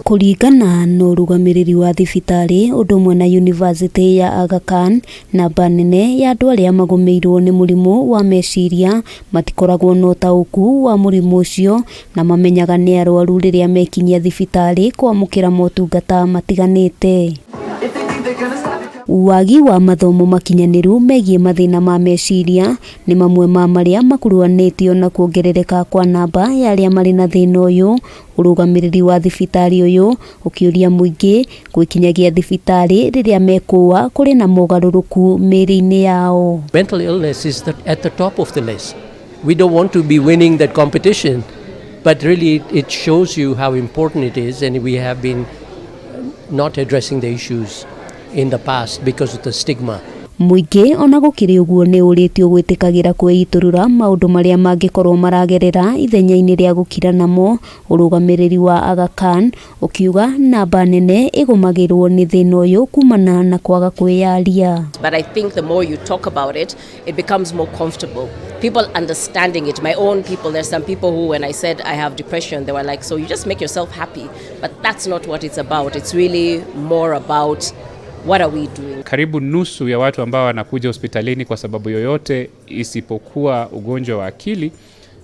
Kũringana na ũrũgamĩrĩri wa thibitarĩ ũndũ ũmwe na yunivasĩtĩ ya Aga Khan, namba nene ya andũ arĩa magũmĩirwo nĩ mũrimũ wa meciria matikoragwo na ũtaũku wa mũrimũ ũcio na mamenyaga nĩ arwaru rĩrĩa mekinyia thibitarĩ kwamũkĩra motungata matiganĩte. Wagi wa mathomo makinyanĩru megiĩ mathĩna ma meciria nĩ mamwe ma marĩa makuruhanĩtio na kuongerereka kwa namba ya arĩa marĩ na thĩna ũyũ. Ũrũgamĩrĩri wa thibitarĩ ũyũ ũkĩũria mũingĩ gwĩkinyagia thibitarĩ rĩrĩa mekũa kũrĩ na mogarũrũku mĩĩrĩ-inĩ yao. Mental illness is at the top of the list. We don't want to be winning that competition, but really it shows you how important it is, and we have been not addressing the issues in the past because of the stigma. Mũingĩ ona gũkĩrĩ ũguo nĩ ũrĩtio gwĩtĩkagĩra kwĩitũrũra maũndũ marĩa mangĩkorwo maragerera ithenya-inĩ rĩa gũkira namo. Ũrũgamĩrĩri wa Aga Khan ũkiuga namba nene ĩgũmagĩrwo nĩ thĩna ũyũ kumana na kwaga kwĩyaria. But I think the more you talk about it, it becomes more comfortable. People understanding it. My own people, there's some people who, when I said I have depression, they were like, "So you just make yourself happy." But that's not what it's about. It's really more about what are we doing? Karibu nusu ya watu ambao wanakuja hospitalini kwa sababu yoyote isipokuwa ugonjwa wa akili,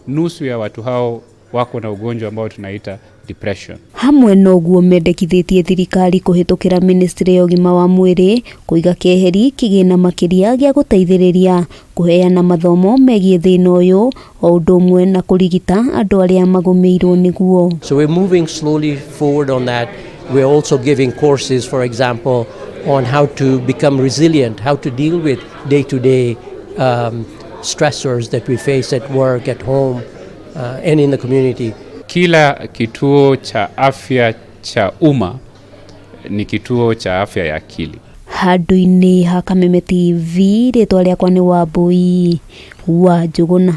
nusu ya watu hao wako na ugonjwa ambao tunaita depression. Hamwe na ũguo mendekithĩtie thirikari kũhĩtũkĩra ministry ya ũgima wa mwĩrĩ kũiga keheri kĩgĩna makĩria gĩa gũteithĩrĩria kũheana mathomo megiĩ thĩna ũyũ o ũndũ ũmwe na kũrigita andũ arĩa magũmĩirwo nĩguo. So we're moving slowly forward on that. We're also giving courses, for example, on how to become resilient, how to deal with day-to-day stressors that we face at work, at home, and in the community. Kila kituo cha afya cha umma ni kituo cha afya ya akili. Handũ-inĩ ha Kameme TV, rĩtwa rĩakwa nĩ Wambui wa Njũgũna.